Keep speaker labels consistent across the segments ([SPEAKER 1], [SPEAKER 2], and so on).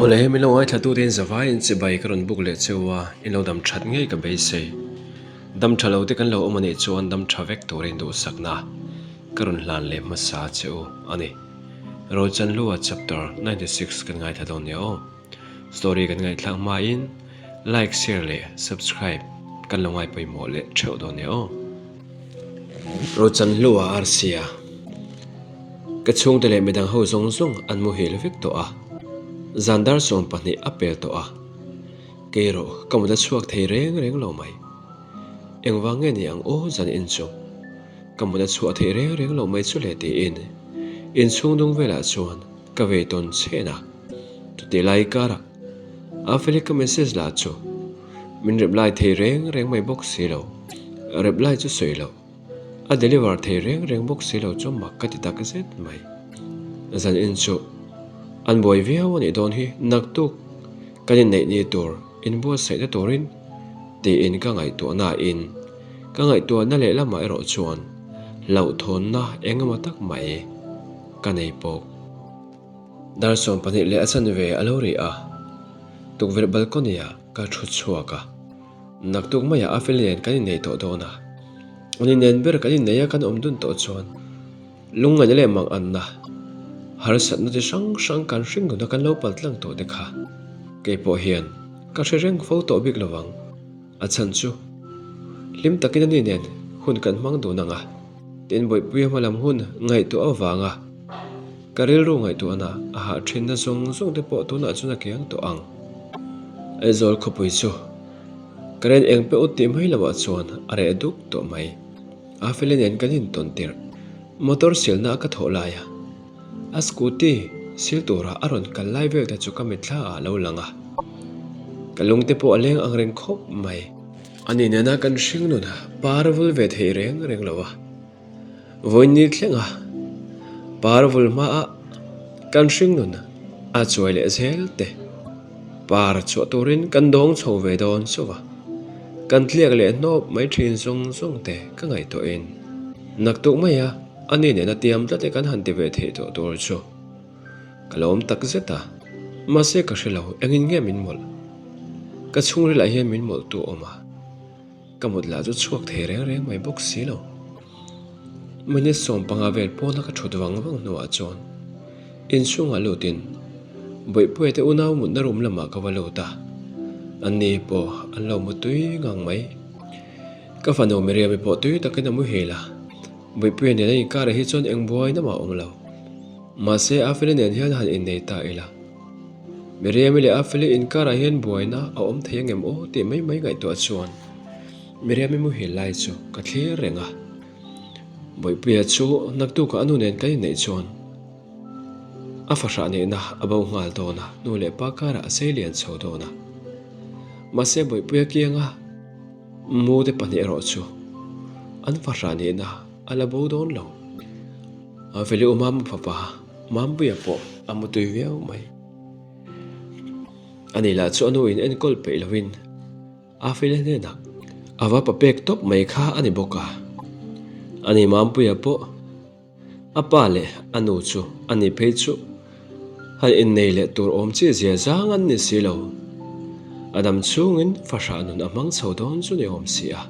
[SPEAKER 1] Awle, min lo ngaithlatute in zavai in chibai ka rawn buk leh cheu a, in lo dam that ngei ka beisei. Dam tha lo te kan lo awm anih chuan dam tha vek turin duhsakna ka rawn hlan leh hmasa che u a ni. Rochanhlua chapter 96 kan ngaithla dawn nia aw. Story kan ngaihthlak hmain like, share leh subscribe kan lo ngai pawimawh leh theuh dawn nia aw. Rochanhlua Arsia Ka chhungte leh midang ho zawng zawng an muhil vek tawh a, zan dar 12 a pel tawh a, kei erawh ka mut a chhuak thei reng reng lo mai. Engvang nge ni ang aw zan in chu? Ka mut a chhuah theih reng reng lo mai chu le tiin inchhung dung velah chuan ka vei tawn chhen a. Chutih lai karah Afeli ka message lah chu min reply thei reng reng mai bawk si lo. Reply chu sawi loh, a deliver thei reng reng bawk si lo chu mak ka ti tak zet mai. Zan in chu an buai viau a nih dawn hi naktuk kan inneih ni tur inbuatsaihna turin tiin ka ngaihtuahna in ka ngaihtuahna lehlamah erawh chuan hlauhthawnna eng emaw tak mai ka nei bawk. Dar 12 leh a chanve a lo ri a, tukverh balcony ah ka thu chhuak a, naktuk maiah a fel nen kan innei tawh dawn a, an inen ber kan innei a kan awm dun tawh chuan lungngaihna leh mang anna harsatna chi hrang hrang kan hring nuna kan lo pal tlang tawh te kha keipawh hian ka hre reng fo tawh bik lovang. A chhan chu hlim takin ani nen hun kan hmang dun ang a, tin Bawihpuia hma lam hun ngaihtuah avanga ka rilru ngaihtuahna a hah thinna zawng zawng te pawh tunah chuan a kiang tawh ang. Aizawl khawpui chu ka ren eng pe ut tih mai loah chuan a reh duk tawh mai. Afeli nen kan intawn tirh motor silna a ka thawh lai a. A scooty sil tura a rawn kal lai vel te chu ka mitthla ah a lo lang a, ka lung te pawh a leng ang reng khawp mai. Ani nena kan hring nun par vul ve thei reng reng lo a, vawiin ni thleng a par vul hma a kan hring nun a chuai leh zel te par chhuah turin kan dawng chho ve dawn chauh a, kan tliak leh hnawp mai thin zawng zawng te ka ngaihtuahin naktuk mai a. A ni nena tiam tlat e kan han ti ve theih tawh tur chu ka lo awm tak zet a, mahse ka hre lo engin nge min mawlh. Ka chhungril ah hian min mawlh tu awm a, ka mut lah chu chhuak thei reng reng mai bawk si lo. Minute 15 vel pawna ka thut vang vang hnuah chuan inchhungah lutin Bawihpuia te unau mutna room lamah ka va lut a, anni pawh an lo mu tui ngang mai. Ka fanu Miriam-i pawh tui takin a muhil a. Buipuia nen a inkarah hi chuan eng buai namah a awm lo. Mahse, Afeli nen hian han innei ta ila. Miriam-i leh Afeli inkarah hian buaina a awm thei angem aw tih mai mai ngaihtuah chuan Miriam-i muhil lai chu ka thlir reng a. Buipuia chu naktukah a nu nen kan inneih chuan a fahrah neihna a bo nghal dawn a, nu leh pa karah a sei lian chho dawn a. Mahse, Buipuia kianga. Mute pahnih erawh chu an fahrah nihna a la bo dawn lo. A veli u Mama fapa Mampuia pawh a mu tui viau mai. Ani lah chu a nu in enkawl peih loin a fele hnenah a va pa pek tawp mai kha a ni bawk a. Ani Mampuia pawh A pa leh a nu chu a ni phei chu han innei leh tur awm chi zia zang an ni si lo. A dam chhungin fahrah nun a hmang chho dawn chu ni awm si a,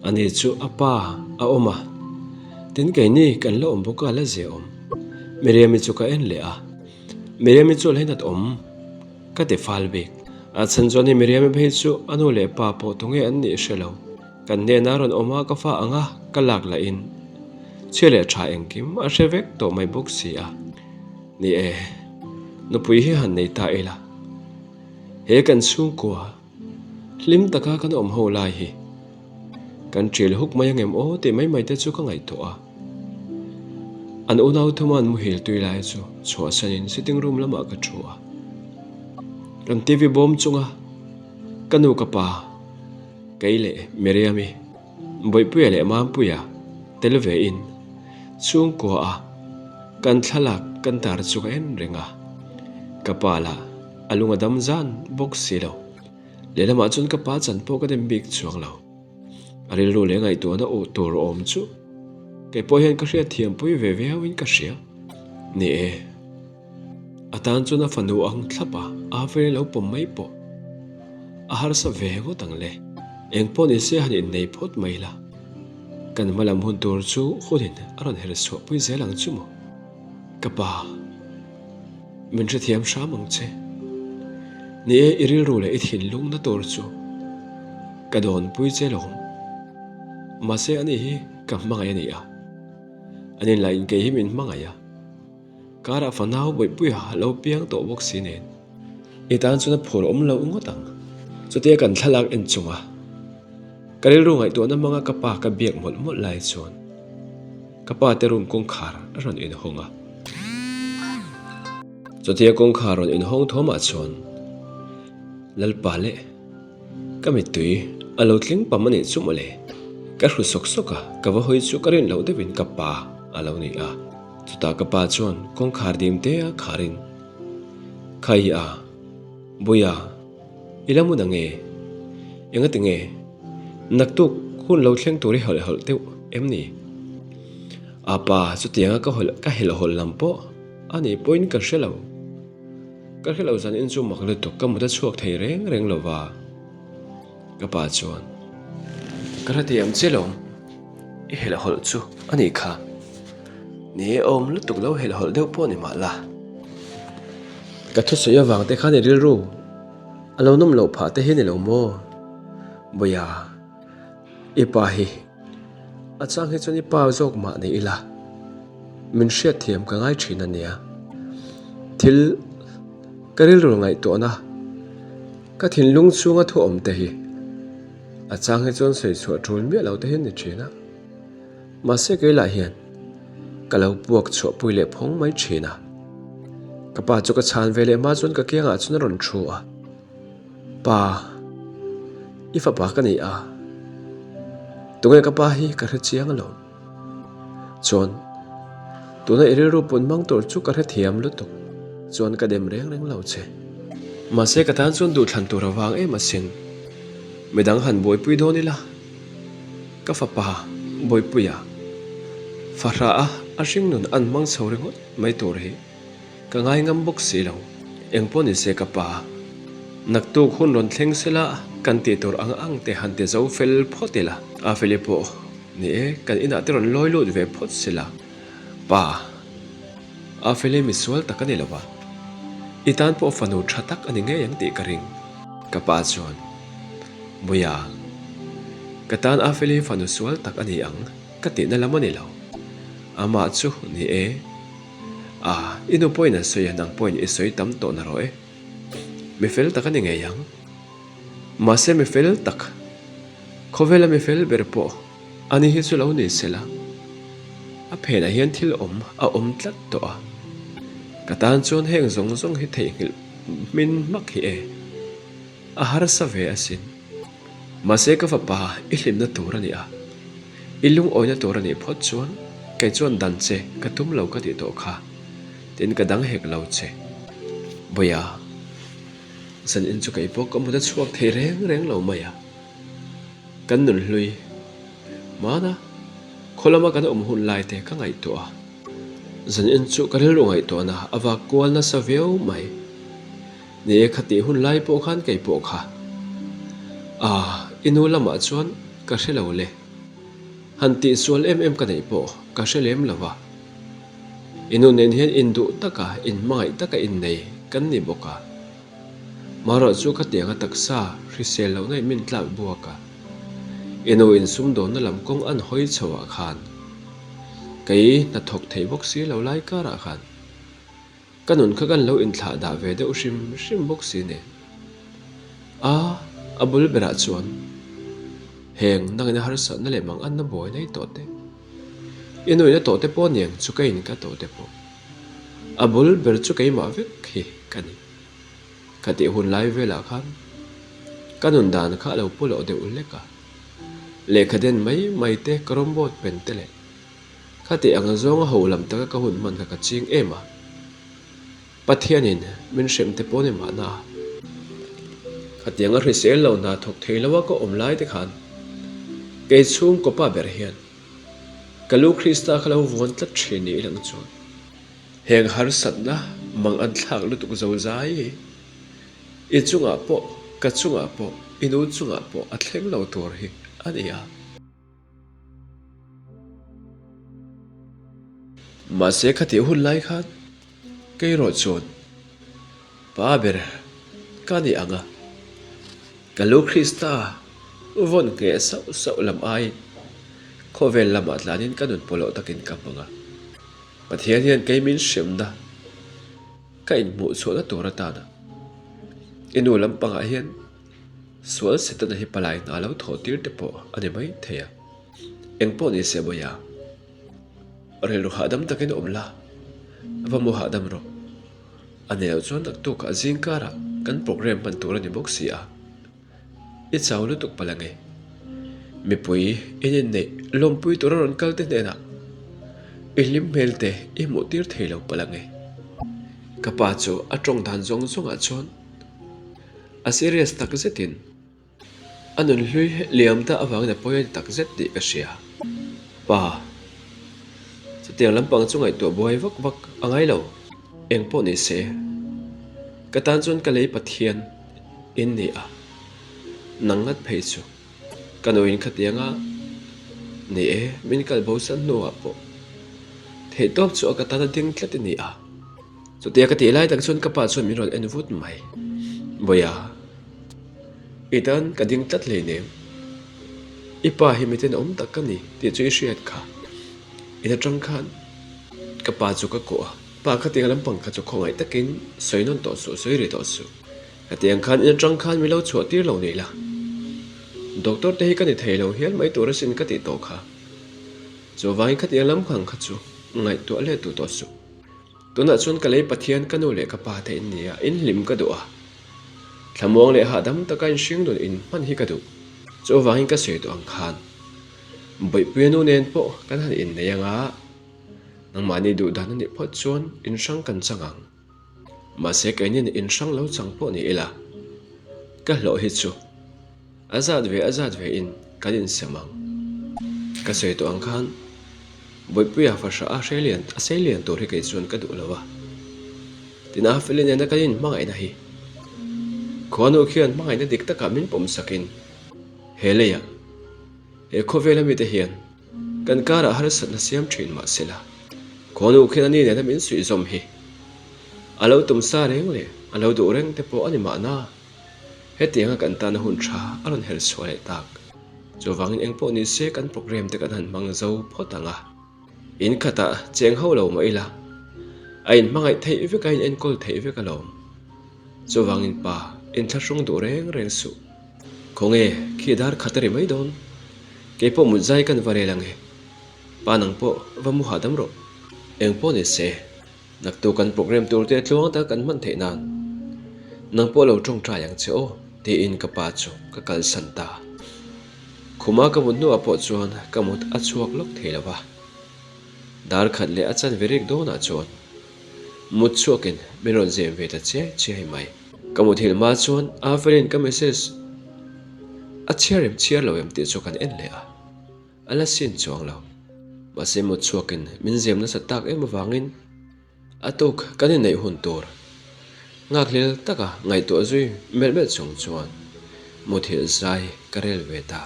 [SPEAKER 1] ani chu a pa a awm a, tin keini kan la awm bawk a la zia awm. Miriam-i chu ka en leh a, Miriam-i chu a lainat awm ka ti fal bik. A chhan chuan hei Miriam-i phei chu a nu leh pa pawh tunge an nih hre lo. Kan hnenah rawn awm a ka fa ang a, ka lak lah in chhia leh tha engkim a hre vek tawh mai bawk si a. Ni e, nupui hi han nei ta ila, he kan chhungkua hlim taka kan awm ho lai hi kan ṭil huk mai angem aw tih mai mai te chu ka ngaihtuah a. An unau thuman muhil tui lai chu chhuahsanin sitting room lamah ka thu a. Kan TV bawm chunga ka nu ka pa, Kei leh Miriam-i, Bawihpuia leh Mampuia tel ve in chhungkua a kan thlalak kan tar chu ka en reng a, ka pa lah a lung a dam zan bawk si lo. Lehlamah chuan ka pa chan pawh ka dem bik chuang lo. A rilru leh ngaihtuahna uh tur awm chu kei pawh hian ka hriatthiampui ve viauin ka hria. Ni e. A tan chuan a fanu ang thlap a, Avery lo pawm mai pawh a harsa ve ngawt ang le. Eng pawh ni se han innei phawt mai la, kan hma lam hun tur chu hunin a rawn her chhuah pui zel ang chu maw? Ka pa, min hrethiam hram ang che. Ni e, i rilru leh i thinlungna tur chu ka dawnpui che lawm. Mahse ani hi ka hmangaih a ni a, an inlaiin kei hi min hmangaih a. Karah fanau Bawihpuia lo piang tawh bawk si nen. I tan chuan a phur awm loh ngawt ang. Chutia kan thlalak en chunga ka rilru ngaihtuahna hmanga ka pa ka biak mawlh mawlh lai chuan ka pa te room kawngkhar a rawn inhawng a. Chutia kawngkhar rawn inhawng thawmah chuan Lalpa leh Ka mittui a lo tling pam a nih chu mawle. Ka hru sawk sawk a, ka va hawi chu ka rin loh deuhin ka pa a lo ni a. Chutah ka pa chuan kawngkhar dim te a kharin, Khai a, Buia, i la mun ange? Engati nge? Naktuk hun lo thleng tur i hawlh hawlh deuh em ni? A pa, chutianga ka hawlh ka helh hawlh lam pawh a nih pawhin ka hre lo. Ka hre lo zan in chu mak lutuk ka mut a chhuak thei reng reng lo va, ka pa chuan ka hre thiam che lo, i helh hawlh chu a nih kha, ni e awm lutuk lo helh hawlh deuh pawh ni mah la, ka thusawi avang te khan i rilru a lo nawm loh phah te hi ni lo maw, Bawia. I pa hi a chang hi chuan i pa zawk mah ni ila min hriatthiam ka ngai thin a nia. Thil ka rilru ngaihtuahna ka thinlung chhunga thu awm te hi a chang hi chuan sawi chhuah tul miah lo te hi a ni thin a. Mahse kei lah hian ka lo puak chhuah pui leh phawng mai thin a. Ka pa chu ka chhan ve leh hma chuan ka kiangah chuan a rawn thu a. Pa, i fapa ka ni a, tunge ka pa hi ka hre chiang alawm. Chuan, tuna i rilru pun hmang tur chu ka hre thiam lutuk, chuan ka dem reng reng lo che. Mahse ka tan chuan duhthlan tur avang em asin, midang han buaipui dawn ila, ka fapa buaipuia fahrah a a hringnun an hmang chho ringawt mai tur hi. Ka ngai ngam bawk si lo. Eng pawh ni se ka pa. Naktuk hun rawn thleng se la, kan tih tur ang ang te han ti zo fel phawt ila. A feli pawh ni e, kan inah te rawn lawi lut ve phawt se la. Pa, a feli misual tak a ni lo a. I tan pawh fanu tha tak a ni ngei ang tih ka ring. Ka pa chuan, Buia, ka tan a feli fanu sual tak a ni ang ka tihna lam a ni lo. Amah chu ni e. A, i nu pawhin an sawi a, nang pawhin i sawi tam tawh na rawh e. Mi fel tak a ni ngei ang. Mahse mi fel tak, khawvela mi fel ber pawh a ni hi chu lo ni se la. A phenah hian thil awm a awm tlat tawh a. Ka tan chuan heng zawng zawng hi theihnghilh hmin hmak hi e. A harsa ve asin. Mahse ka fapa i hlimna tur a ni a, i lungawina tur a nih phawt chuan kei chuan dan che ka tum lo ka tih tawh kha, tin ka dang hek lo che. Bawia, zan in chu kei pawh ka mut a chhuak thei reng reng lo mai a, kan nun hlui hmana khaw lama kan awm hun lai te ka ngaihtuah a, zan in chu ka rilru ngaihtuahna a vak kual nasa viau mai. Ni e, khatih hun lai pawh khan kei pawh kha. Ah, i nu lamah chuan ka hre lo le. Han tihsual em em ka neih pawh ka hre lem lo va. I nu nen hian induh taka, inhmangaih taka innei kan ni bawk a. Marawh chu khatianga taksa hrisel lohna in min tlak buak a. I nu insumdawnna lam kawng an hawi chhoah khan kei hnathawk thei bawk si lo lai karah khan Ka nun kha kan lo inthlah dah ve deuh hrim hrim bawk si nen. A, a bul berah chuan heng nangin a harsatna leh manganna buai nei tawh te, i nuihna tawh te pawh niang chu ka in ka tawh te pawh. A bul ber chu keimah vek hi ka ni. Ka tih hun lai velah khan ka nun dan kha a lo pawlawh deuh hlek a, lehkha den mai mai te, ka rawmbawt pen te leh Khati ang zawnga ho lam taka ka hun hman kha ka ching em a, Pathianin min hrem te pawh ni mahna. Khatianga hrisel lo hna thawk thei loa ka awm lai te khan kei chhungkaw pa ber hian ka lu Krista kha lo vuan tlat thin ni ilang chuan heng harsatna. Mang an thlak lutuk zo zai. I chungah pawh, ka chungah pawh, i nu chungah pawh a thleng lo tur hi a ni a. Mahse khatih hun lai khan kei erawh chuan pa ber ka ni ang a, ka lu Krista vawn ngheh sauh sauh lam aiin khawvel lamah tlanin ka nun pawlawh takin ka hmang a. Pathian hian kei min hremna ka inhmuh chhuahna tur atana i nu lampangah hian Sual Setana hi palai hna lo thawh tir te pawh a ni mai thei a. Eng pawh ni se Bawiha, rilru hahdam takin awm la, va mu hahdam rawh. A nei loh chuan naktukah zing karah kan program hman tur a ni bawk si a. I chau lutuk palh ange. Mipui in inneih lawmpui tura rawn kal te hnenah i hlim hmel te i hmuh tir thei lo palh ange. Ka pa chu a tawng dan zawng zawngah chuan A serious tak zetin a nun hlui liam ta avangin a pawi a ni tak zet tih ka hria. Pa, chutiang lampang chu ngaihtuah buai vak vak a ngai lo. Eng pawh ni se, ka tan chuan ka lei Pathian in ni a, nang ngat phei chu ka nuin khatianga ni e, min kal bo san hnuah pawh theihtawp chu a ka tan a ding tlat i ni a. Chutia ka tih lai tak chuan ka pa chuan min rawn en vut mai. Bawiha, i tan ka ding tlat hleinem. I pa hi miten awm tak ka ni tih chu i hriat kha. In atang khan ka pa chu ka kuah a, pa khatiang lampang kha chu khawngaih takin sawi nawn tawh suh, sawi ri tawh suh. Khatiang khan in atang khan min lo chhuah tir lo ni la. Doctor te hi ka ni thei lo hial mai tur asin ka tih tawh kha. Chuvangin khatiang lampang kha chu ngaihtuah let duh tawh suh. Tunah chuan ka lei Pathian ka nu leh ka pa te in ni a, in hlim ka duh a. Thlamuang leh hahdam taka in hring dun in hman hi ka duh. Chuvangin ka sawi duh ang khan Bawihpuia nu nen pawh kan han innei ang a, nangmahni duh dan a nih phawt chuan in hrang kan chang ang. Mahse keinin in hrang lo chang pawh ni ila, ka hlawh hi chu A zat ve a zat ve in kan insem ang. Ka sawi tawh ang khan Bawihpuia fahrah a hre lian a sei lian tur hi kei chuan ka duh lo a. Tin a Feli nena kan inhmangaihna hi Khuanu khian hmangaihna dik takah min pawm sakin he leiah he khawvela mite hian kan karah harsatna siam thin mah sela Khuanu khian ani nena min suihzawm hi a lo tum sa reng leh a lo duh reng te pawh a ni mahna. Hetianga kan tana hun tha a rawn her chhuah leh tak. Chuvangin eng pawh ni se kan program te kan han hmang zo phawt ang a. In khatah cheng ho lo mah ila, a inhmangaih theih vek a inenkawl theih vek alawm. Chuvangin pa inthlahrung duh reng reng suh. Khawnge khi dar khat a ri mai dawn. Kei pawh mut zai kan va rel ang e. Pa nang pawh va mu hahdam rawh. Eng pawh ni se. Naktu kan program tur te tluang tak kan hman theih nan nang pawh lo tawngtai ang che aw tiin ka pa chu ka kalsan ta. Khuma ka mut hnuah pawh chuan ka mut a chhuak lawk thei lo va, dar khat leh a chanve rik dawnah chuan mut chhuakin min rawn zem ve ta chiai chiai mai. Ka muthilh hma chuan Avelin ka message a chhiar em chhiar lo em tih chu kan en leh a. A la sin chuang lo. Mahse mut chhuakin min zem nasa tak em avangin a tuk kan inneih hun tur nghakhlel taka ngaihtuah zui melh melh chung chuan muthilh zai ka rel ve ta.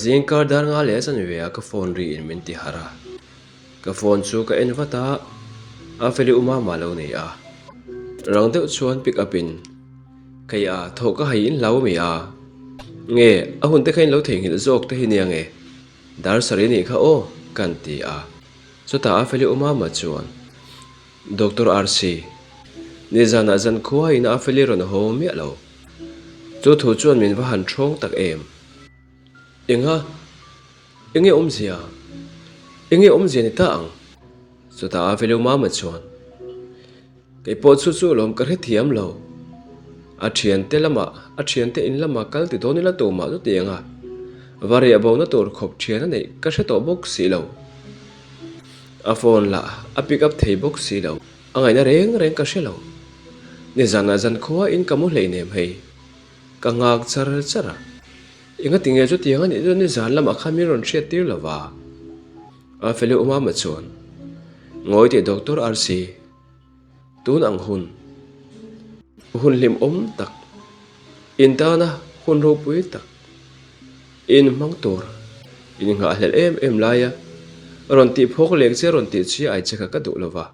[SPEAKER 1] Zing kar dar nga leh chanve a ka phone ri in min ti harh a. Ka phone chu ka en vat a, a feli u mama lo nei a. Rang deuh chuan pick up in Kei a thawh ka hai in hlau ami a? Nge a hun te kha in lo theihnghilh zawk te hi nia nge? Dar sarih nih kha aw kan ti a. Chutah a feli u mama chuan Doctor RC, nizanah zankhua in a feli rawn haw miah lo. Chu thu chuan min va han ṭhawng tak em? Enga? Enge awmzia? Enge awmzia ni ta ang? Chutah a Velu Mama chuan, Kei pawh chu chu lawm ka hrethiam lo. A thiante lamah, a thiante in lamah kal ti dawn ila tumah chu ti anga va riah bona tur khawp thian a neih ka hre tawh bawk si lo. A phone lah a pick up thei bawk si lo. A ngaihna reng reng ka hre lo. Nizanah zankhua in ka mu hleinem hei. Ka nghak char char a. Engati nge chutiang a nih chu nizan lamah khan min rawn hriat tir lo va? A Feli Umama chuan, Ngawi teh Doctor RC. Tun ang hun, hun hlimawm tak, in tana hun ropui tak, in hmang tur, in nghahhlelh em em laia rawn tih phawk lek che rawn tih chi ai che kha ka duh lo va.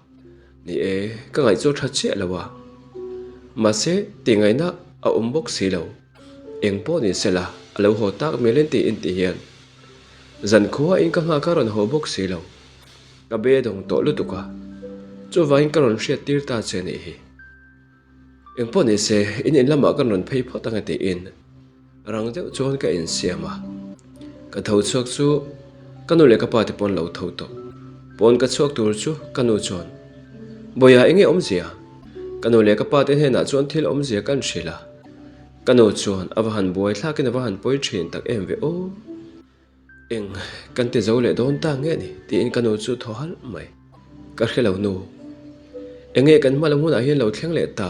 [SPEAKER 1] Ni e, ka ngaih chu a tha chiah lo a. Mahse, tih ngaihna a awm bawk si lo. Eng pawh ni sela, a lo haw tak melin tiin ti hian zankhua in ka nghak a rawn haw bawk si lo. Ka be dawng tawh lutuk a, chuvangin ka rawn hriat tir ta che nih hi. Eng pawh ni se, in in lamah kan rawn phei phawt ang e tiin rang deuh chuan ka insiam a. Ka tho chhuak chu ka nu leh ka pa te pawn lo tho tawh. Pawn ka chhuak tur chu ka nu chuan, Bawiha eng nge awmzia? Ka nu leh ka pa te hnenah chuan thil awmzia kan hrilh a. Ka nu chuan a va han buai thlakin a va han pawi thin tak em ve aw. Eng kan ti zo leh dawn ta nge ni tiin ka nu chu thaw halh mai. Ka hre lo nu. Eng nge kan hma lam hunah hian lo thleng leh ta?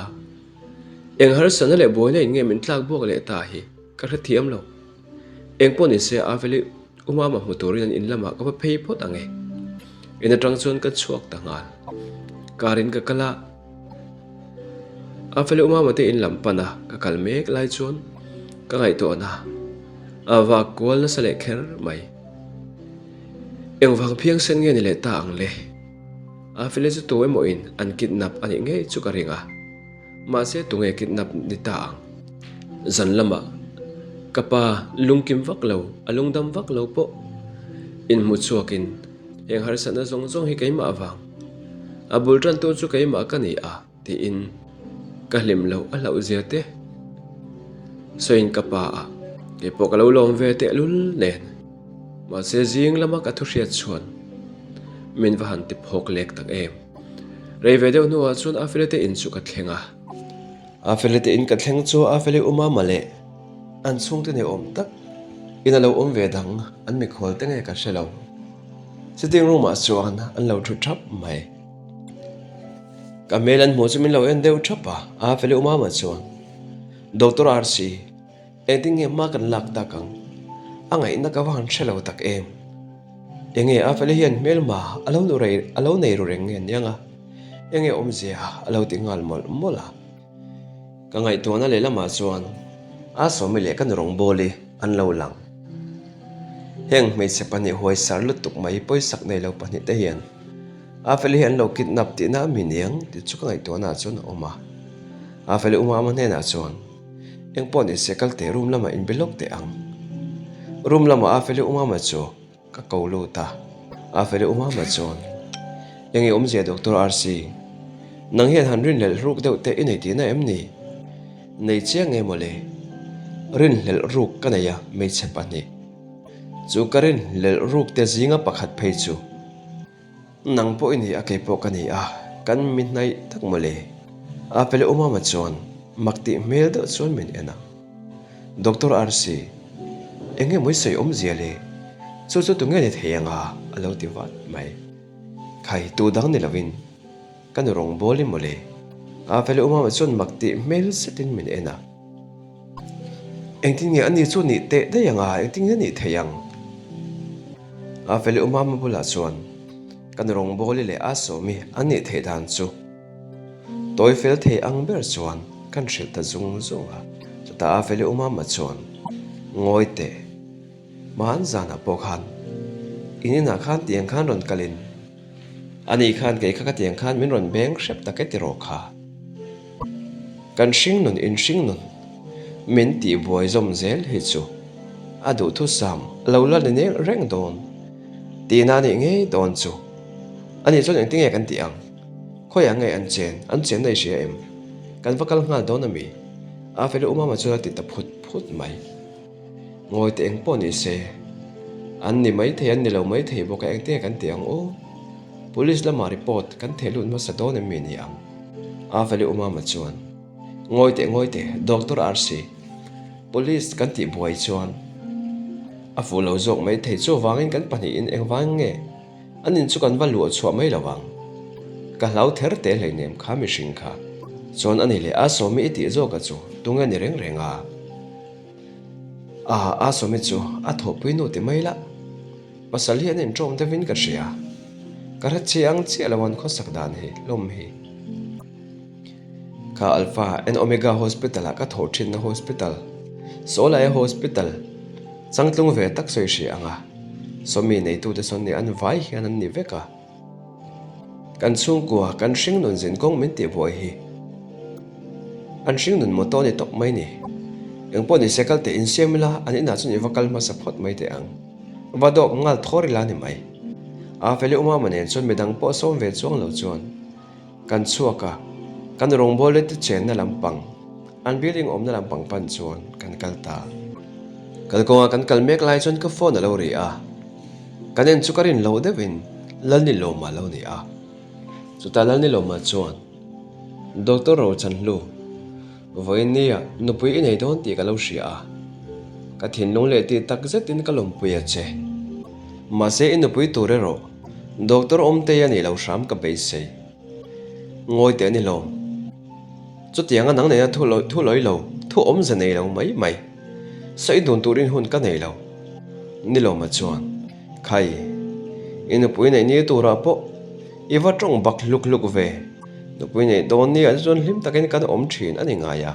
[SPEAKER 1] Eng harsatna leh buaina in nge min tlak buak leh ta hi ka hre thiam lo. Eng pawh ni se Aveli u mama hmu turin an in lamah ka va phei phawt ang e. In atang chuan ka chhuak ta nghal. Car in ka kal a. Aveli u mama te in lam pan a ka kal mek lai chuan ka ngaihtuahna a vak kual nasa leh kher mai. Engvang phiang sen nge ni leh ta ang le? Aveli chu tu emaw in an kidnap a nih ngei chu ka ring a. Mahse tunge kidnap ni ta ang? Zan lamah ka pa lungkim vak lo, a lungdam vak lo pawh inhmu chhuakin heng harsatna zawng zawng hi keimah avang. A bul tantu chu keimah ka ni a tiin ka hlim loh a hlauh zia te sawiin ka pa a, keipawh ka lo lawm ve tehlul nen. Mahse zing lama ka thuhriat chuan min va han ti phawk lek tak em. Rei ve deuh hnuah chuan Afeli te in chu ka thleng a. Afeli te in ka thleng chu Afeli u mama leh an chhungte nei awm tak in a lo awm ve dang an mikhual te nge ka hre lo. Sitting room ah chuan an lo thu thap mai. Ka hmel an hmuh chu min lo en deuh thap a, Afeli u mama chuan Doctor RC, Engtin nge hma kan lak tak ang? A ngaihna ka va han hre lo tak em? Enge a feli hian hmelma a lo nu rei a lo nei ru reng nge aniang a? Enge awmzia a lo ti nghal mawlh mawlh a. Ka ngaihtuahna lehlamah chuan a sawmi leh ka nu rawngbawli an lo lang. Heng hmeichhe pahnih huaisar lutuk mai pawisak nei lo pahnih te hian a feli hi an lo kidnap tihna a mi niang tih chu ka ngaihtuahnaah chuan a awm a. A feli umama hnenah chuan. Eng pawh ni se kal teh room lamah in be lawk teh ang. Room lamah a feli umama chu ka ko lut a, a feli umama chuan, Eng i awmzia Doctor RC? Nang hian han rinhlelh ruk deuh teh i nei tihna em ni? Nei chiang nge mawle? Rinhlelh ruk ka nei a hmeichhe pahnih. Chu ka rinhlelh ruk te zinga pakhat phei chu. Nang pawh i ni a, kei pawh ka ni a, kan mi hnaih tak mawle. A pele umama chuan mak tih hmel deuh chuan min en a. Doctor RC, eng nge mawi sawi awmzia le? Chu chu tunge ni thei anga? a lo ti vat mai. Khai, tu dang ni lovin ka nu rawngbawl i mawle. A pele umama chuan mak tih hmel zetin min en a. Engtin nge ani chu nih teh daih anga, engtin nge nih thei ang? A feli umama bulah chuan kan rawngbawli leh a sawmi an nih theih dan chu tawi fel thei ang ber chuan kan hrilh ta zung zung a. Chutah a feli umama chuan ngawi teh, hman zanah pawh khan in inah khan tiang khan rawn kalin ani khan kei kha ka tiang khan min rawn beng hrep tak e tiraw kha. Kan hringnun in hringnun min tihbuai zawm zel hi chu a duhthusam lo la ni nek reng dawn tihna a nih ngei dawn chu. Ani chuan engtin nge kan tih ang? Khawiah nge an chen? An chenna i hria em? Kan va kal nghal dawn ami? A feli umama chuan a ti ta phut phut mai. Ngawi teh eng pawh ni se, an ni maithei an ni lo maithei bawk a engtin nge kan tih ang aw? Police lamah report kan theh lut hmasa dawn em mi ni ang? A feli umama chuan, Ngawi teh ngawi teh, Doctor RC, Police kan tih buai chuan a fuh lo zawk maithei chuvangin kan pahnihin engvang nge an in chu kan va luah chhuah mai lo ang? Ka hlau ther teh hleinem kha mihring kha chuan a ni leh a sawmi i tih zawka chu tunge ni reng reng a? A a sawmi chu a thawhpui nu ti mai lah. Pasal hi an inṭawm deuhin ka hria. Ka hre chiang chiah lo an khawsak dan hi hlawm hi. Kha Alpha and Omega Hospital-ah ka thawh thinna hospital, Sawlaia Hospital, changtlung ve tak sawi hria ang a, sawmi neitute sawn nih an vai hian an ni vek a. Kan chhungkua, kan hringnun zin kawng min tih buai hi an hringnun mawtaw ni tawp mai ni. Engpawh ni se kal teh insiam ila an inah chuan i va kal hmasa phawt mai teh ang. Va dawp nghal thawr ila ni mai. A Feli Umama nen chuan midang pawh sawm ve chuang lo chuan kan chhuak a, kan rawngbawlna te chenna lampang, an building awmna lampang pan chuan kan kal ta. Kalkawnga kan kal mek lai chuan ka phone a lo ri a, kan en chu ka rin loh deuhin Lalnilawma a lo ni a. Chutah Lalnilawma chuan, Doctor Rochanhlu, Vawiin nia nupui i nei dawn tih ka lo hria a, ka thinlung leh tih tak zetin ka lawmpui a che. Mahse i nupui tur erawh Doctor Awmtei a nih lo hram ka beisei. Ngawi teh a ni lo. Chutianga nang nena thu thu lawi lo, thu awmze nei lo mai mai. Sawi dun turin hun ka nei lo. Ni lo ma chuan, Khai, i nupui neih ni turah pawh I va tawng bak hluk hluk ve. Nupui neih dawn nia chu chuan hlim takin kan awm thin a ni ngai a.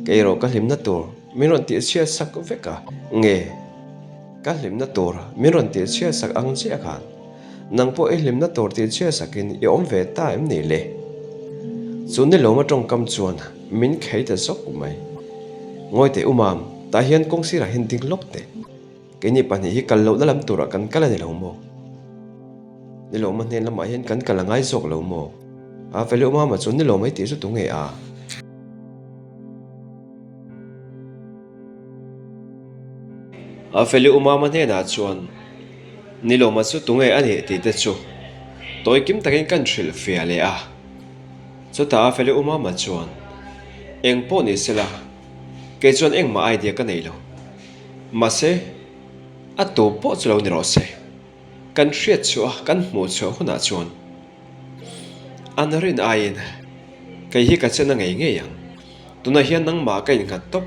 [SPEAKER 1] Kei erawh ka hlimna tur min rawn tih chhiat sak vek a. Nge? Ka hlimna tur min rawn tih chhiat sak ang chiah khan nang pawh i hlimna tur tih chhiat sakin i awm ve ta em ni le? Chu ni lawma tawngkam chuan min khei ta zawk mai. Ngawi teh umam, tah hian kawng sirah hian ding lawk teh. Keini pahnih hi kal lohna lam turah kan kal a ni lo maw? Ni lawma hnen lamah hian kan kal a ngai zawk lo maw? A Feli Umama chu ni lawm ai tih chu tu nge a? A Feli Umama hnenah chuan ni lawma chu tu nge a nih tih te chu tawi kim takin kan hrilh fiah leh a. Chutah a Feli Umama chuan eng pawh ni sela kei chuan engmah idea ka nei lo. Mahse, a tu pawh chu lo ni rawh se. Kan hriat chhuah a, kan hmuh chhuah hunah chuan an rin aiin kei hi ka chen a ngei ngei ang. Tunah hian nangmah ka innghat tawp.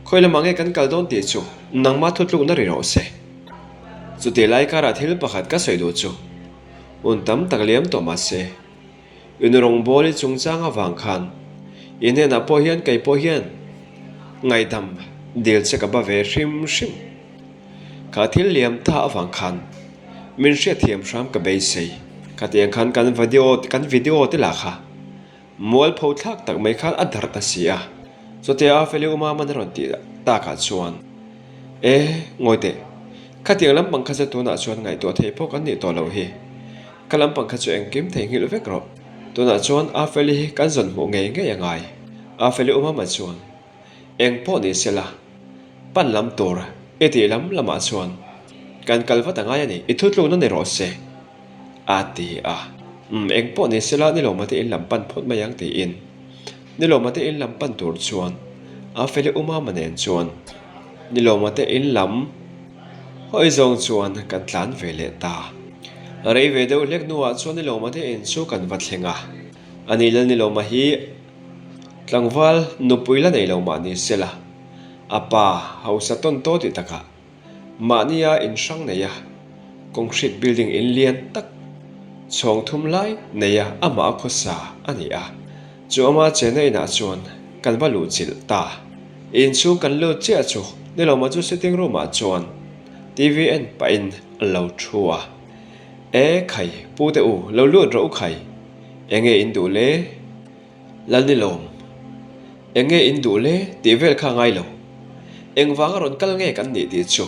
[SPEAKER 1] Khawi lamah nge kan kal dawn tih chu nangmah thutlukna ri rawh se. Chutih lai karah thil pakhat ka sawi duh chu hun tam tak liam tawh mahse, In rawngbâwl i chungchâng avâng khân i hnênah pawh hian kei pawh hian ngaihdam dil che ka ba ve hrim hrim. Kha thil liam ta avâng khân min hriatthiam hram ka beisei. Khatiang khân kan video kan video te lah kha mualpho thlâk tak mai khân a darh ta si a. Chutia a Feli Uma man a rawn tih tâkah chuan, E, ngawi teh, khatiang lampang kha chu tûnah chuan ngaihtuah theih pawh kan nih tawh loh hi. Ka lampang kha chu engkim theihnghilh vek rawh. Tunah chuan Afeli hi kan zawn hmuh ngei ngei a ngai. Afeli umama chuan, Eng pawh ni sela, pan lam tur i tih lam lamah chuan kan kal vat a ngai a ni, i thutlukna ni rawh se, a ti a. Umm, eng pawh ni sela, ni lawmate in lam pan phawt mai ang tiin ni lawmate in lam pan tur chuan Afeli umama nen chuan ni lawmate in lam Hawi zawng chuan kan tlan ve leh ta. Rei ve deuh hlek hnuah chuan Nilawma te in chu kan va thleng a. Ani lal Nilawma hi tlangval nupui la nei lo mah ni se la, a pa hausa tawn taw tih takah mahnia in hrang nei a, concrete building in lian tak chhawng thum lai nei a amah a khawsa a ni a. Chu ama chenna inah chuan kan va luh chilh ta. Inchhung kan lut chiah chu Nilawma chu sitting room ah chuan TV en pahin a lo thu a. E khai, pu te u, lo lut rawh u khai. Enge in duh le? Lal Nilawm, Enge in duh le tih vel kha ngai lo. Engvanga rawn kal nge kan nih tih chu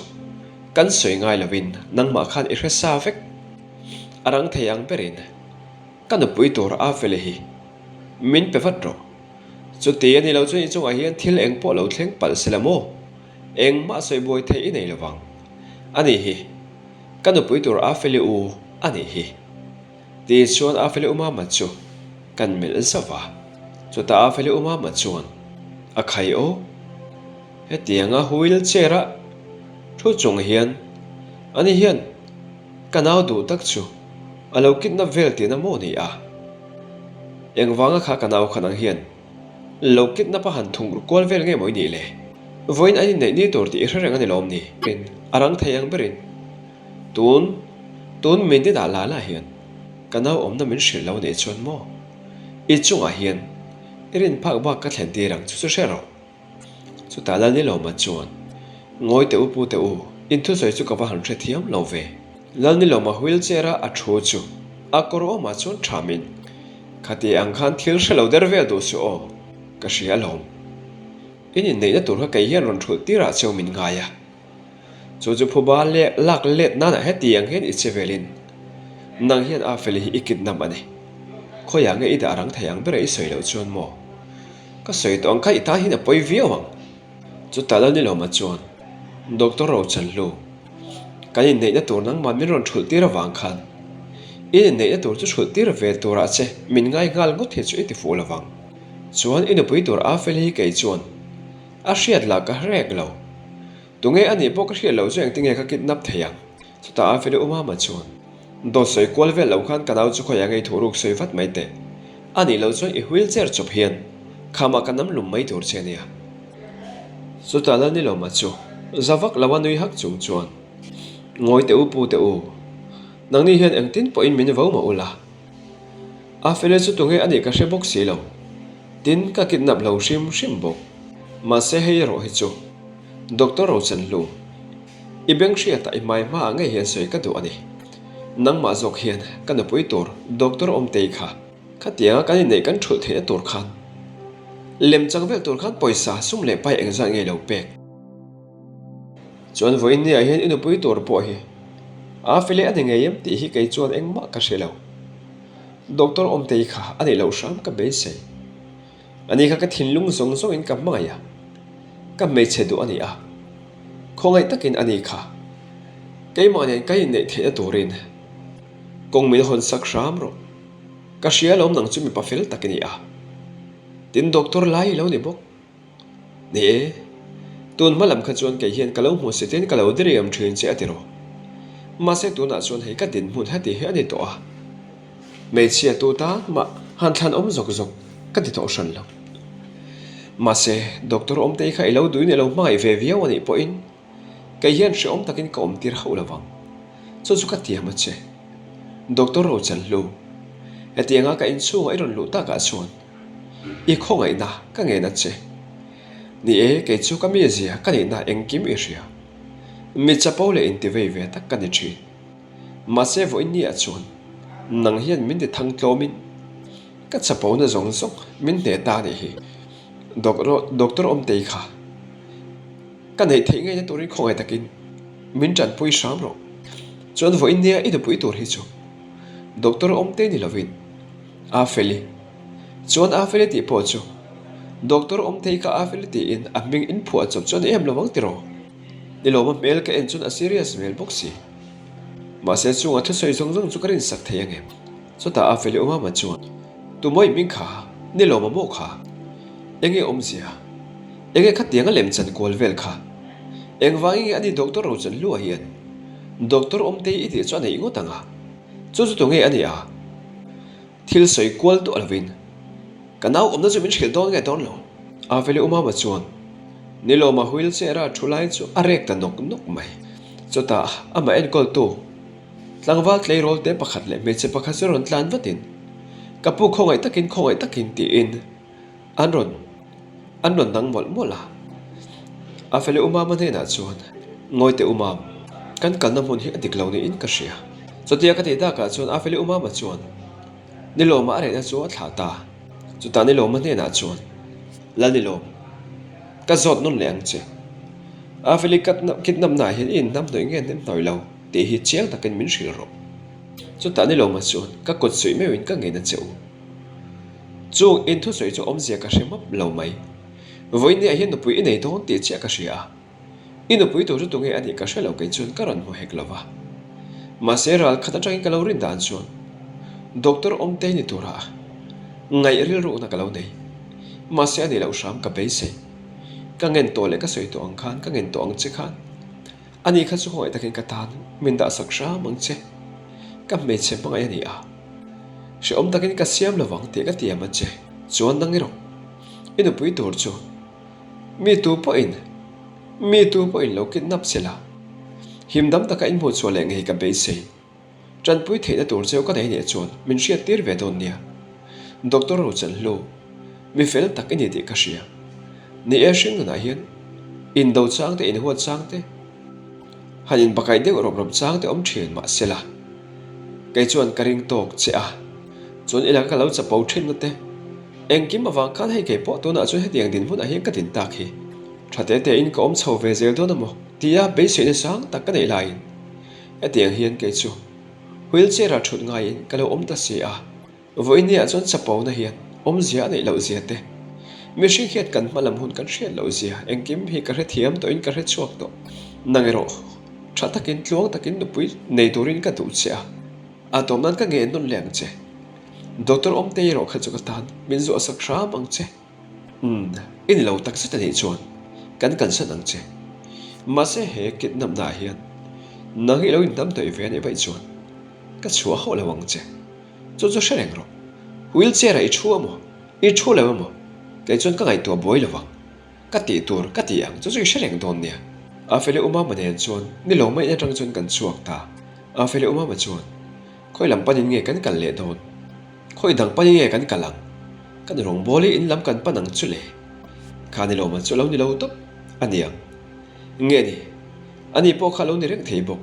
[SPEAKER 1] kan sawi ngai lovin nangmah khan i hre sa vek. A rang thei ang berin. Ka nupui tur a fele hi min pe vat rawh. Chuti a ni lo chuan i chungah hian thil eng pawh lo thleng palh se la maw? Engmah sawi buai theih i nei lo vang. A ni hi, ka nupui tur a fele u a nih hi. Ti chuan a fele u mama chu kan melh zauh va. Chutah a fele u mama chuan a khai aw. Hetianga wheel chair a thu chung hian ani hian Ka nau duh tak chu a lo kidnap vel tihna maw ni a? Engvanga kha ka nau khan ang hian lo kidnap a han thung kual vel nge maw i nih le? Vawiin an inneih ni tur tih i hre reng a ni lawm ni? A rang thei ang berin tun tun min ti dah la la hian ka nau awmna min hrilh lo nih chuan maw i chungah hian. I rin phak bak ka thlen tir ang chu chu hre rawh. Chutah Lalnilawma chuan, Ngawi teh u pu teh u, in thusawi chu ka va han hrethiam lo ve. Lalnilawma wheelchair a a thu chu a kawr awmah chuan thamin, Khati ang khan thil hre lo der vel duh suh aw, ka hria alawm. In inneihna tur kha kei hian rawn thulh tirah cheu min ngai a. Chu chu phuba leh lak let nanah heti ang hian i che velin nang hian a feli hi i kidnap a ni. Khawiah nge i dah rang thei ang bera i sawi loh chuan maw? Ka sawi tawh ang kha i tan hian a pawi viau ang. Chutah lo ni lo mah chuan Doctor Rochanhlu, kan inneihna tur nangmah min rawn thulh tir avang khan i inneihna tur chu thulh tir ve turah che min ngai nghal ngawt hi chu i ti fuh lo vang. Chuan i nupui tur a feli hi kei chuan a hriat lah ka hrek lo. Tunge a nih pawh ka hriat loh chu engtinge ka kidnap thei ang? Chutah a feli umama chuan, Dawt sawi kual vel lo khan ka nau chu khawiah ngei thuhruk sawi vat mai teh. A nih loh chuan i wheelchair chawp hian khamah ka nam lum mai tur che ania. Chutah Lalnilawma chu za vak lo a nui hak chung chuan, Ngawi teh u pu teh u, nangni hian engtin pawhin min vo mah ula. A feli chu tunge a nih ka hre bawk si lo. Tin, ka kidnap lo hrim hrim bawk. Mahse hei erawh hi chu Doctor Rochanhlu, I beng hriatah i hmai hmaah ngei hian sawi ka duh a ni. Nangmah zawk hian ka nupui tur Doctor Awmtei kha khatianga kan inneih kan thulh theihna tur khan lemchang vel tur khan pawisa sum leh pai engzat ngei lo pek. Chuan vawiin niah hian i nupui tur pawh hi a fel e a ni ngei em tih hi kei chuan engmah ka hre lo. Doctor Awmtei kha a nih loh hram ka beisei. Ani kha ka thinlung zawng zawngin ka hmangaih a, ka hmeichhe duh a ni a, khawngaih takin ani kha keimah nen ka inneih theihna turin kawng min hawn sak hram rawh. Ka hria alawm nang chu mipa fel tak i ni a, tin doctor lai i lo ni bawk. Ni e, tun hma lam kha chuan kei hian ka lo hmu si tin ka lo diriam thin che a ti rawh. Mahse tunah chuan hei ka dinhmun heti hi a ni tawh a. Hmeichhia tu tan mah han thlan awm zawk zawk ka ti tawh hran lo. Mahse, Doctor Awmtei kha i lo duhin i lo hmangaih ve viau a nih pawhin kei hian hrehawm takin ka awm tir hauh lo vang. Chu chu ka tiam a che. Doctor Rochanhlu, hetianga ka inchhungah i rawn luh takah chuan i khawngaihna ka ngen a che. Ni e, kei chu ka mizia ka nihna engkim i hria. Mi chapo leh intivei ve tak ka ni thin. Mahse vawiin ni ah chuan nang hian min ti thang tlawmin ka chapona zawng zawng min hneh ta a nih hi. Doctor Awmtei kha ka neih theih ngeina turin khawngaih takin min tanpui hram rawh. Chuan vawiin nia i nupui tur hi chu Doctor Awmtei ni lovin Afeli. Chuan Afeli tih pawh chu Doctor Awmtei kha Afeli tiin a hming inphuah chawp chuan em lovang tiraw? Nilawma hmel ka en chuan a serious hmel bawk si. Mahse chunga thusawi zawng zawng chu ka rinsak thei ang em? Chutah a feli awm ama chuan, Tumawi hming kha, nilawma maw kha? Enge awmzia? Enge khatianga lemchan kual vel kha? Engvangin nge ani Doctor Rochanhlua hian Doctor Awmtei i tih chu a neih ngawt ang a? Chu chu tunge a nih a? Thil sawi kual duah lovin ka nau awmna chu min hrilh dawn nge dawn lo? Aveli Umama chuan Nilawma wheelchair a thu lai chu a rek ta nawk nawk mai. Chutah amah enkawltu tlangval tleirawl te pakhat leh hmeichhe pakhat chu rawn tlan vatin ka pu khawngaih takin khawngaih takin tiin an rawn an rawn dang mawlh mawlh a. Aveli Umama hnenah chuan Ngawi teh Umam, kan kalna hmun hi a dik lo niin ka hria. Chutia ka tih takah chuan Afeli Umama chuan Nilawma a rehna chu a thlah ta. Chutah Nilawma hnenah chuan, Lal Nilawm, ka zawt nawn leh ang che. Afeli kidnapnaah hian i inhnamhnawih nge hnemhnawih lo tih hi chiang takin min hrilh rawh. Chutah Nilawma chuan, Ka kut suih meuhin ka ngen a che u. Chung inthusawi chu awmzia ka hre map lo mai. Vawiinniah hian nupui i nei dawn tih chiah ka hria a. I nupui tur chu tunge a nih ka hre lo kei chuan ka rawn hmu hek lo va. Mahse ral khat atangin ka lo rin dan chuan Doctor Awmtei ni tura ngaih rilrukna ka lo nei. Mahse a nih loh hram ka beisei. Ka ngen tawh leh ka sawi tawh ang khan ka ngen tawh ang che khan ani kha chu khawngaih takin ka tan min dahsak hram ang che. Ka hmeichhe hmangaih a ni a. Hrehawm takin ka siam lo vang tih ka tiam a che. Chuan nang erawh i nupui tur chu Mi tu pawhin, mi tu pawhin lo kidnap se la, himdam taka inhmuh chhuah leh ngei ka beisei. Tanpui theihna tur cheu ka nei nih chuan min hriat tir ve dawn nia. Doctor Rochanhlu. Mi fel tak i ni tih ka hria. Ni e hringnunah hian indo chang te inhuat chang te han inbakaih deuh rawp rawp chang te awm thin mah sela kei chuan ka ring tawk che a, chuan i laka ka lo chapo thinna te engkim avang khan hei kei pawh tunah chuan hetiang dinhmunah hian ka din tak hi tha te te in ka awm chho ve zel dawn a maw tia beiseina sang tak ka neih laiin hetiang hian kei chu wheelchair ah thut ngaiin ka lo awm ta si a. Vawinia chuan chapona hian awmzia a neih loh zia te, mihring hian kan hma lam hun kan hriat loh zia engkim hi ka hrethiam tawhin ka hrechhuak tawh. Nang erawh tha takin tluang takin nupui nei turin ka duh che a, a tawm nan ka ngen nawn leh ang che. Doctor Awmtei erawh kha chu ka tan min zuahsak hram ang che. Umm, i ni lo tak zet a nih chuan kan kalsan ang che. Mahse he kidnap-na ah hian nang hi i lo inhnam tawih ve a nih vaih chuan ka chhuah hauh lo ang che. Chu chu hre reng rawh. Wheel chair ah i thu emaw, i thu lo emaw, kei chuan ka ngaihtuah buai lo vang. Ka tih tur ka ti ang, chu chu i hre reng dawn nia. Afeli Umama nen chuan ni lo mai atang chuan kan chhuak ta. Afeli Umama chuan, Khawi lam panin nge kan kal leh dawn? Khawi dang panin nge kan kal ang? Kan rawngbawl hi in lam kan pan ang chu le. Kha ni lo man chu a lo ni lo tawp a niang. Nge ni? Ani pawh kha a lo ni reng thei bawk.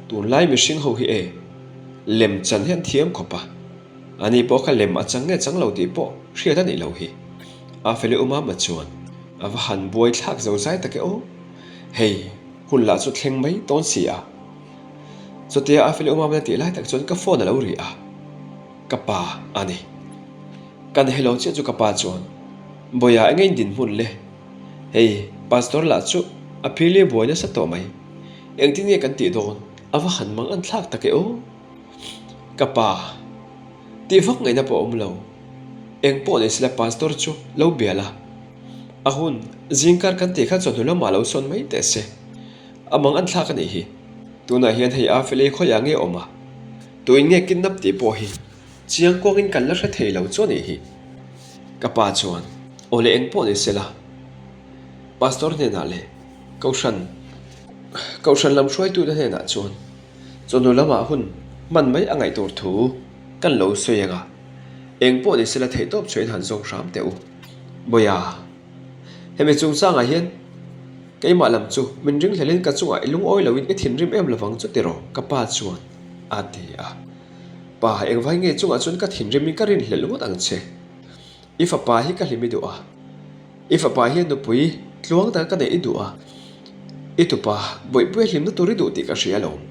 [SPEAKER 1] Tunlai mihring ho hi e, lem chan hi an thiam khawp a, ani pawh kha lem a chang nge chang lo tih pawh hriat a nih loh hi. A feli umama chuan a va han buai thlak zo zai tak e aw, hei hun lah chu thleng mai dawn si a. Chutia a feli umama tih lai tak chuan ka phone a lo ri a, ka pa a ni. Kan hello chiah chu ka pa chuan, Bawiha enge in dinhmun le? Hei pastor lah chu a phili buai nasa tawh mai. Engtin nge kan tih dawn? A va han mang an thlak tak e aw. Ka pa, tih vak ngaihna pawh a awm lo. Eng pawh nei sela pastor chu lo bia la. A hun, zingkar kan tih kha chawhnu lamah lo sawn mai teh se. A mang an thlak a nih hi. Tunah hian hei a felei khawiah nge awm a? Tuin nge kidnap tih pawh hi chiang kuangin kan la hre thei lo chu a nih hi. Ka pa chuan, Aw le eng pawh ni sela, pastor hnenah leh Kohhran Kohhran lam hruaitute hnenah chuan chawhnu lamah hun hman mai a ngaih tur thu kan lo sawi ang a, eng pawh ni sela theihtawp chhuahin han zawng hram teh u. Bawiha, hemi chungchangah hian keimah lam chu min ringhlelin ka chungah i lungawi loin i thinrim em lovang chu tiraw ka pa chuan a ti a. Pa, engvai nge chungah chuan ka thinrimin ka rinhlelh ngawt ang che. I fapa hi ka hlim i duh a, i fapa hian nupui tluang taka ka neih i duh a, i tupa bawihpuia hlimna tur i duh tih ka hria alawm.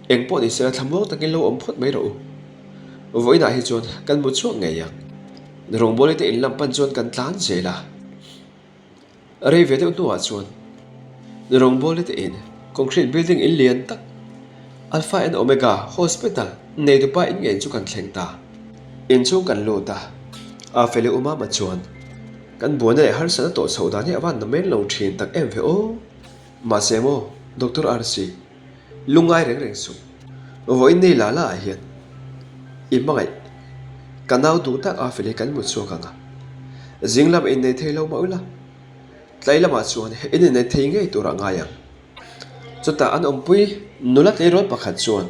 [SPEAKER 1] Eng pawh ni sela thlamuang takin lo awm phawt mai rawh u. Vawiinah hi chuan kan mu chhuak ngei ang. Rawngbawlite te in lam pan chuan kan tlan zel a. Rei ve deuh hnuah chuan rawngbawlite te in concrete building in lian tak Alpha and Omega Hospital neitupa in ngei chu kan thleng ta. Inchhung kan lut a, a feli umama chuan kan buaina leh harsatna tawh chhoh dan hi a van namen lo thin tak em ve aw. Mahse maw Doctor RC, lungngai reng reng suh. Vawiin nei la la ah hian i hmangaih ka nau duh tak a feli kan hmu chhuak ang a. Zing lam innei thei lo mah ula, tlai lamah chuan in innei thei ngei tur a ngai ang. Chutah an awmpui nula tleirawl pakhat chuan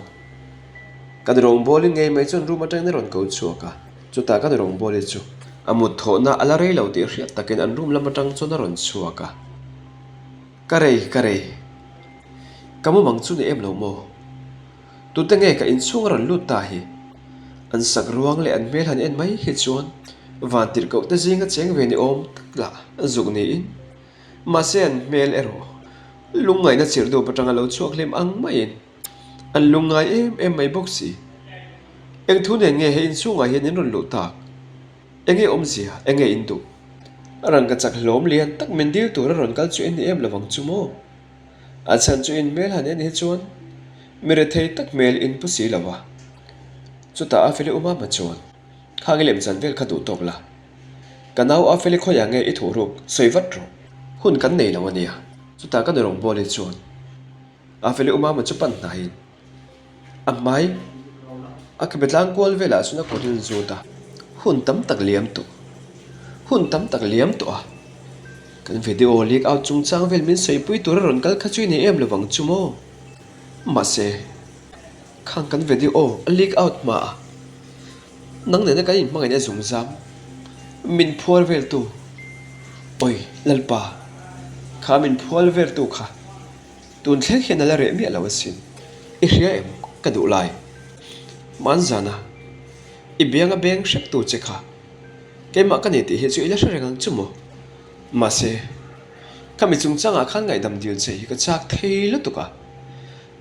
[SPEAKER 1] kan rawngbawli ngei mai chuan room atangin a rawn ko chhuak a, chutah kan rawngbawli chu a mut thawhna a la rei lo tih hriat takin an room lam atang chuan a rawn chhuak a. Ka rei, ka rei. Ka mumang chu ni em lo maw? Tute nge ka inchhung a rawn lut ta hi? An sak ruang leh an hmel han en mai hi chuan vantirhkoh te zinga cheng ve ni awm tak lah zuk niin mahse an hmel erawh lungngaihna chirh dup atanga lo chhuak hlim ang maiin an lungngai em em mai bawk si. Eng thu nen nge he inchhungah hian in rawn luh tak? Enge awmzia? Enge in duh? Rangka chak hlawm lian tak min dil tura rawn kal chu en ni em lovang chu maw? A chhan chu in hmel han en hi chuan mi rethei tak hmel in pu si lo va. Chutah a feli umama chuan, Khang i lemchan vel kha duh tawk la. Ka nau a feli khawiah nge i thuhruk sawi vat rawh. Hun kan nei lo a nia. Chutah ka nu rawngbawli chuan a feli umama chu pan hnaiin, A hmai a khabe tlang kual velah chuan a kut in zut a, hun tam tak liam tawh, hun tam tak liam tawh a, kan video leak out chungchang vel min sawipui tura rawn kal kha chu i nei em lovang chu maw? Mahse, khang kan video a leak out hma a, nang nena kan inhmangaihna zungzam. Min phual veltu, Awi Lalpa, kha min phual veltu kha tun thleng hian a la reh miah lo asin. I hria em ka duh lai? Hmanzana i bianga beng hreptu che kha keimah ka ni tih hi chu i la hre reng ang chu maw? Mahse, khami chungchangah khan ngaihdam dil che hi ka chak thei lutuk a.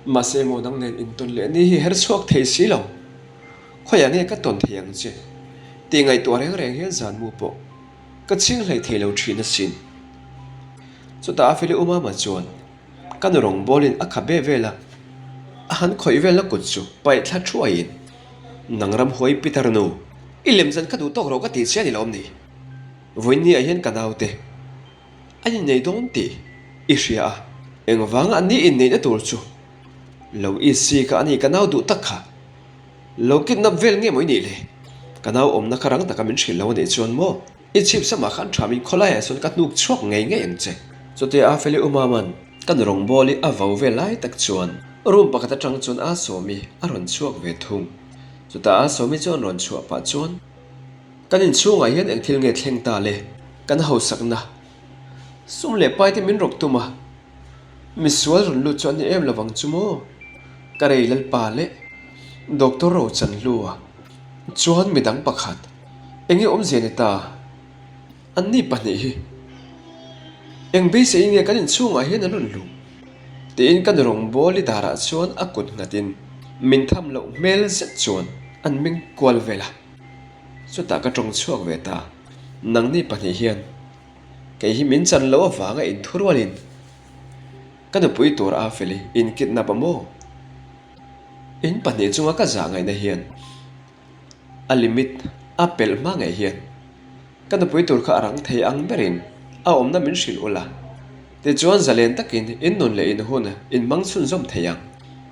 [SPEAKER 1] Mahse maw nang nen intawn leh ni hi her chhuak thei si lo. Khawiah nge ka tawn thei ang che? Tih ngaihtuah reng reng hian zan mu pawh ka ching hlei thei lo thin asin. Chutah a feli umama chuan ka nu rawngbawlin a kha be vel a, a han khawih velna kut chu paih thla thuaiin, Nang ramhuai Peter nu, i lemzan ka duh tawk rawh ka tih che a ni lawm ni? Vawiinniah hian ka naute an innei dawn tih i hria a, engvanga an ni inneihna tur chu lo i si kha a ni ka nau duh tak kha. Lo kidnap vel nge maw i nih le? Ka nau awmna kha rang taka min hrilh lo a nih chuan maw? I chhip samah khan tha min khawlaiah sawn ka hnuk chhuak ngei ngei ang che. Chutia a Feli Umaman kan rawngbâwl i a vo ve lai tak chuan room pakhat atang chuan a Sawmi a rawn chhuak ve thung. Chutah a Sawmi chuan rawn chhuah pah chuan, Kan inchhungah hian eng thil nge thleng ta le? Kan hausakna sum leh pai te min rawk tum a, misual rawn lut chu a ni em lovang chu maw? Ka rei Lalpa leh Doctor Rochanhlua chuan midang pakhat enge awmzia ni ta? Anni pahnih hi eng beisei nge kan inchhungah hian an rawn luh? Tiin ka nu rawngbawli darah chuan a kut nghatin min tham loh hmel zet chuan an meng kual vel a. Chutah ka tawng chhuak ve ta. Nangni pahnih hian kei hi min chan loh avanga inthurualin ka nupui tur a fel i in kidnap a maw? In pahnih chunga ka zah ngaihna hian a limit a pelh hma ngei hian ka nupui tur kha a rang thei ang berin a awmna min hrilh ula, tichuan zalen takin in nun leh in hun in hmang chhunzawm thei ang.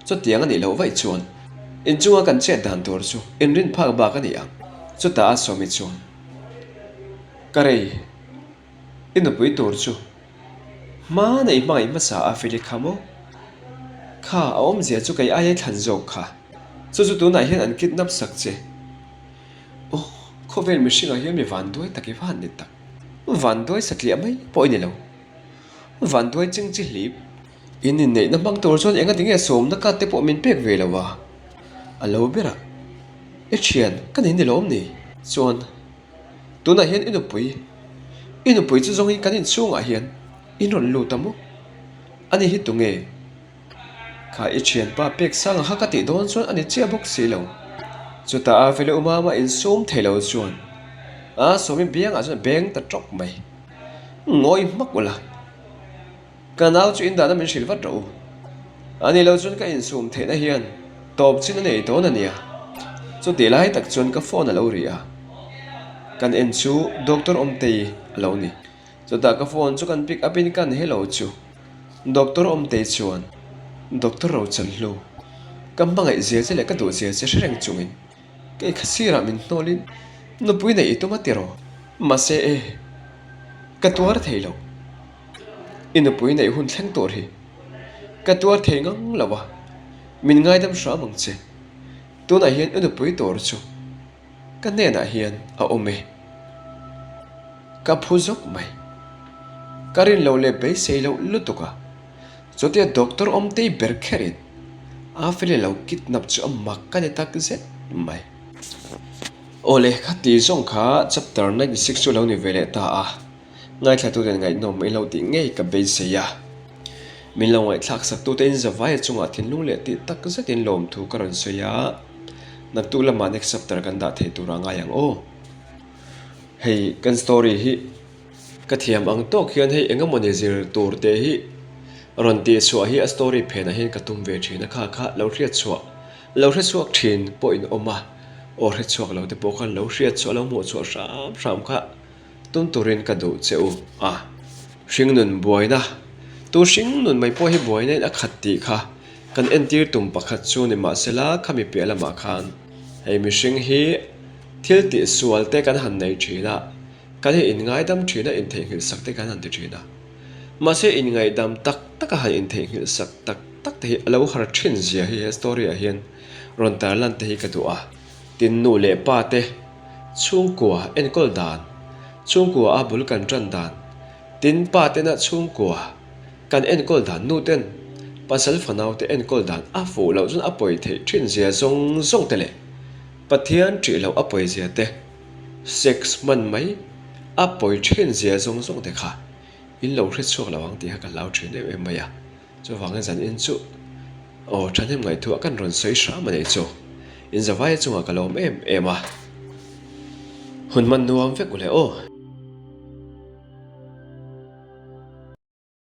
[SPEAKER 1] Chutiang a nih loh vaih chuan in chunga kan chet dan tur chu in rin phak bak a ni ang. Chutah a sawmi chuan, Ka rei, i nupui tur chu Hmana i hmangaih hmasa a Feli kha maw? Kha a awmzia chu kei aia i thlan zawk kha. Chu chu tunah hian an kidnap sak che. Aw, khawvel mihringah hian mi vanduai tak i va han ni tak. Vanduai satliah mai pawh i ni lo. Vanduai ching chi hlip. In inneihna hmang tur chuan engati nge sawmna kat te pawh min pek ve lo a? A lo ber a, I thian, ka nei ni lawm ni? Chuan. Tunah hian i nupui, i nupui chu zawngin kan inchhungah hian in rawn lut a maw? Ani hi tunge? Kha i thianpa pek sanga kha ka tih dawn chuan a ni chiah bawk si lo. Chutah a Feli Umama insum thei lo chuan a Sawmi biangah chuan a beng ta tawk mai. Ngawi hmak ula. Ka nau chu indahna min hrilh vat rawh u. A ni lo chuan ka insum theihna hian tawp chin a nei dawn a nia. Chutih lai tak chuan ka phone a lo ri a. Kan en chu Doctor Awmtei a lo ni. Chutah ka phone chu kan pick up in kan hello chu Doctor Awmtei chuan Doctor Rochanhlu, ka hmangaih zia che leh ka duh zia che hre reng chungin kei kha sirah min hnawlin nupui neih i tum a tiraw? Mahse e, ka tuar thei lo. I nupui neih hun thleng tur hi ka tuar thei ngang lo a, min ngaidam hram ang che. Tunah hian i nupui tur chu ka hnenah hian a awm e. Ka phu zawk mai. Ka rin loh leh beisei loh lutuk a, chutia doctor awmtei ber kherin a feli lo kidnap chu a mak ka ni tak zet mai. Awle, khati zawng kha chapter 96 chu lo ni ve leh ta a. Ngaithlatuten ngaihnawm i lo tih ngei ka beisei a. Min lo ngaihthlak saktute in zavaia chungah thinlung leh tih tak zetin lawmthu ka rawn sawi a. Naktuk lamah next chapter kan dah thei turah ngai ang aw. Hei kan story hi ka thiam ang tawk hian hei eng emawni zir tur te hi rawn tih chhuah hi a story phenah hian ka tum ve thin a kha kha lo hriat chhuah lo hre chhuak thin pawh in awm a aw hre chhuak lo te pawh khan lo hriat chhuah lo hmuh chhuah hram hram kha Tum turin ka duh che u a, hringnun buaina, tu hringnun mai pawh hi buaina in a khat tih kha kan entir tum pakhat chu ni mahsela khami piah lamah khan hei mihring hi thil tih sual te kan han nei thin a, kan hi inngaidam thin a, intheihnghilh sak te kan han ti thin a. Mahse inngaihdam tak tak a han intheihnghilh sak tak tak te hi a lo har thin zia hi he story ah hian rawn tarlan te hi ka duh a. Tin nu leh pa te chhungkua enkawl dan. Chhungkua a bul kan ṭan dan, tin pa tena chhungkua kan enkawl dan nu ten pasal fanau te enkawl dan a fuh loh chuan a pawi theih ṭhin zia zawng zawng te leh Pathian ṭih loh a pawi zia te, sex hman mai a pawi ṭhin zia zawng zawng te kha in lo hre chhuak lo ang tih kha ka hlau ṭhin em em mai a. Chuvangin zan in chu aw thahnem ngaihtuah kan rawn sawi hram a nei chu. In zavaia chungah ka lawm em em a. Hun hman nuam vek ule aw.